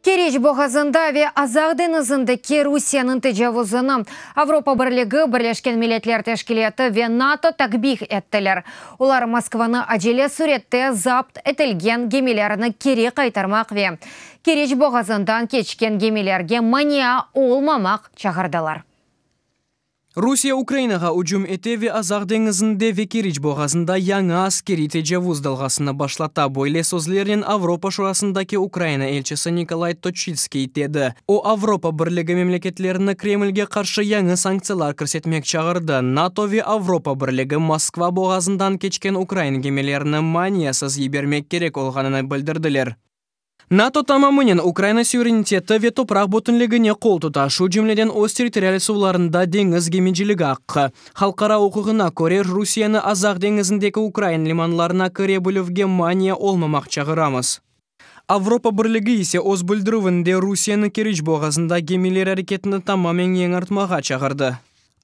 Keriç boğazında ve Azaq deñizindeki Rusiyeniñ tecavuzını Avropa Birligi, Birleşken Milletler Teşkilâtı ve NATO takbih ettiler. Olar Moskvanı acele sürette zapt etilgen gemilerni keri qaytarmaq ve Keriç boğazından keçken gemilerge mania olmamaq çağırdılar. Rusiye Ukrainağa ücüm ete ve Azaq deñizinde ve Keriç boğazında yañı askeriy tecavuz dalğasını başlata, böyle sözlernen Avropa Şurasındaki Ukraina elçisi Nikolay Toçitskiy dedi. O, Avropa Birligi memleketlerini Kremlge qarşı yañı sanktsiyalar kirsetmek çağırdı. NATO ve Avropa Birligi Moskva boğazından keçken ukrain gemilerini maniasız yibermek kerek olğanını bildirdiler. NATO tamamınen Ukraina suvereniteti ve topraq bütünligine qol tuta, şu cümleden öz territorial suvlarında deñiz gemiciligi aqqı. Halqara uquqına köre, Rusiyeni Azaq deñizindeki ukrain limanlarına kire bilüvge mania olmamaq çağıramız. Avropa Birligi ise öz bildirüvinde Rusiyeni Keriç boğazında gemiler areketini tamamen yañartmağa çağırdı.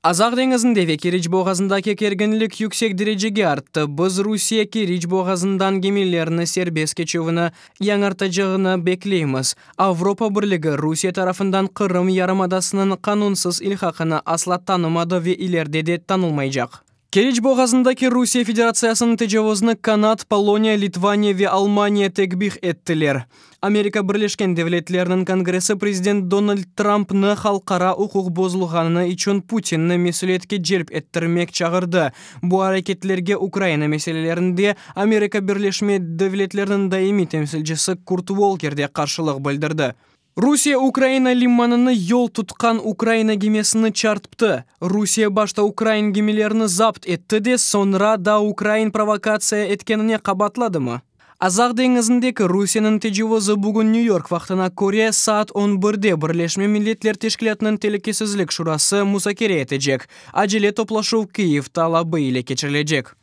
Azaq deñizinde ve Keriç boğazındaki kerginlik yüksek derecege arttı. Biz Rusiye Keriç boğazından gemilerni serbest keçüvini yañartacağını bekleymiz. Avropa Birligi Rusiye tarafından Qırım yarımadasınıñ qanunsız ilhaqını asla tanımadı ve ileride de tanılmaycaq. Keriç boğazındaki Rusiye Federatsiyasınıñ tecavuzını Kanada, Poloniya, Litvaniya ve Almaniya takbih ettiler. Amerika Birleşken Devletleriniñ Kongressi prezident Donald Trumpnı halqara uquq bozulğanı içün Putinni mesüliyetke celp ettirmek çağırdı. Bu areketlerge Ukraina meselelerinde Amerika Birleşme Devletleriniñ daimiy temsilcisi Kurt Volker de qarşılıq bildirdi. Rusiye Ukraina limanına yol tutqan Ukraina gemisini çarptı. Rusiye başta ukrain gemilerini zapt etti de, soñra da ukrain provokatsiya etkenine qabaatladımı? Azaq deñizindeki Rusiyeniñ tecavuzı bugün New York vaqtına köre saat 11de Birleşme Milletler Teşkilâtınıñ Telükesizlik Şurası muzakere etecek. Acele toplaşuv Kyiv talabı ile keçirilecek.